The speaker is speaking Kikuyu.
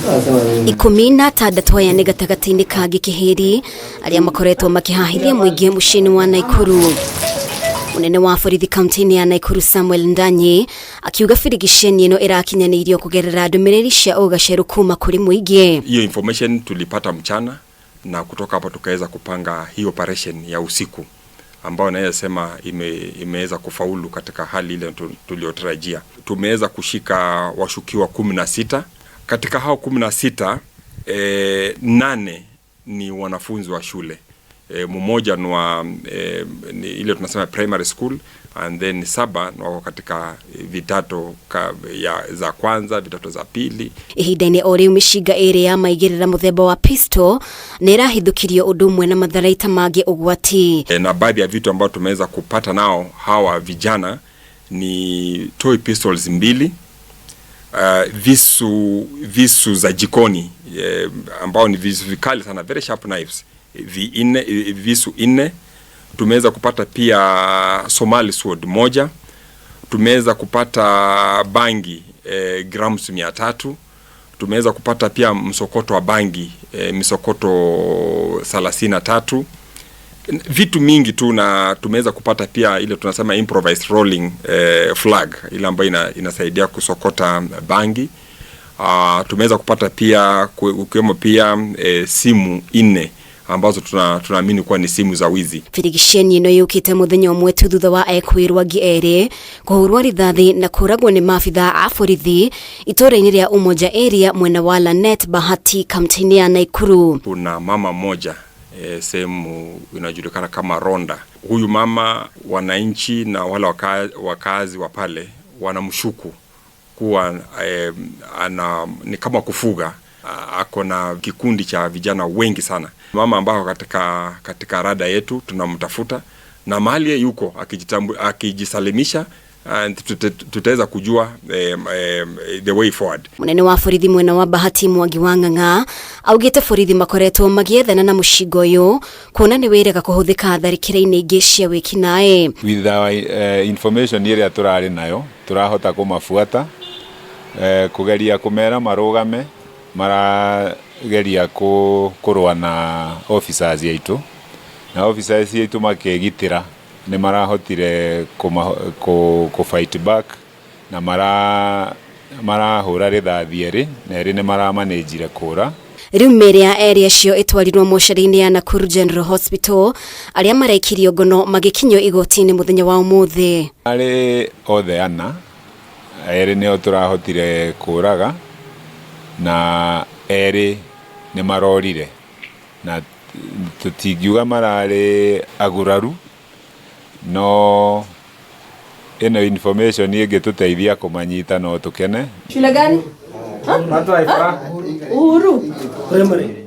16 aya nĩ gatagatĩ-inĩ ka Gĩkĩhĩri arĩa makoretwo makĩhahithia mũingĩ mũciĩ-inĩ wa Naikuru. Mũnene wa borithi kaunti-inĩ ya Naikuru Samuel Ndanyi akiuga birigiceni ĩno ĩrakinyanĩirio kũgerera ndũmĩrĩri cia ũgacerũ kuma kũrĩ mũingĩ. Hiyo information tulipata mchana na kutoka hapo tukaweza kupanga hii operation ya usiku ambayo naweza sema imeweza kufaulu katika hali ile tuliyotarajia. Tumeweza kushika washukiwa 16. Katika hao 16, 8 ni wanafunzi wa shule. Mmoja ni wa ni ile tunasema primary school and then 7 ni wako katika vitato za kwanza, vitato za pili. Ihinda-inĩ o rĩu mĩcinga ĩrĩ ya maigĩrĩra mũthemba wa pistol nĩ ĩrahithũkirio ũndũ ũmwe na matharaita mangĩ ũgwati. Na baadhi ya vitu ambavyo tumeweza kupata nao hawa vijana ni toy pistols 2, visu za jikoni, ambao ni visu vikali sana, very sharp knives, visu 4. Tumeweza kupata pia Somali sword 1. Tumeweza kupata bangi grams 300. Tumeweza kupata pia msokoto wa bangi, misokoto 33. Vitu mingi tu, na tumeweza kupata pia ile tunasema improvised rolling flag, ile ambayo inasaidia kusokota bangi. Tumeweza kupata pia ukiwemo pia simu 4 ambazo tunaamini kuwa ni simu za wizi. Birigiceni ĩno yũkĩte mũthenya ũmwe tu thutha wa ekwĩrwo angĩ erĩ kũhũrwo rithathi na kũragwo nĩ maabitha a borithi itũũra-inĩ rĩa Umoja area mwena wa Lanet Bahati kaunti-inĩ ya Naikuru. Kuna mama mmoja sehemu inajulikana kama Ronda. Huyu mama, wananchi na wale wakazi wa pale wanamshuku kuwa ni kama kufuga, ako na kikundi cha vijana wengi sana. Mama ambao katika rada yetu tunamtafuta, na mahali yuko akijisalimisha, tutaweza kujua the way forward. Munene wa borithi mwena wa Bahati Mwangi wa Ng'ang'a augite borithi makoretwo magiethana na mũcinga ũyũ kuona nĩ wĩrega kũhũthĩka tharĩkĩra-inĩ ingĩ cia wĩkinaĩ. With our information ĩrĩa tũrarĩ nayo tũrahota kũmabuata, kũgeria kũmera marũgame, marageria kũrũa na officers aitũ, na officers aitũ makĩgitĩra nĩ marahotire kũ fight back na marahũra rithathi erĩ, na erĩ nĩ maramanĩnjire kũra. Rĩu mĩĩrĩ ya erĩ acio ĩtwarirwo mocarĩ-inĩ ya Nakuru General Hospital, arĩa maraikirio ngono magĩkinyio igoti-inĩ mũthenya wa ũmũthĩ. Arĩ othe ana, erĩ nĩo tũrahotire kũraga na erĩ nĩ marorire, na tũtingiuga mararĩ aguraru, no ĩno information ĩngĩtũteithia kũmanyita no tũkene. Shule gani? Uhuru. Primary.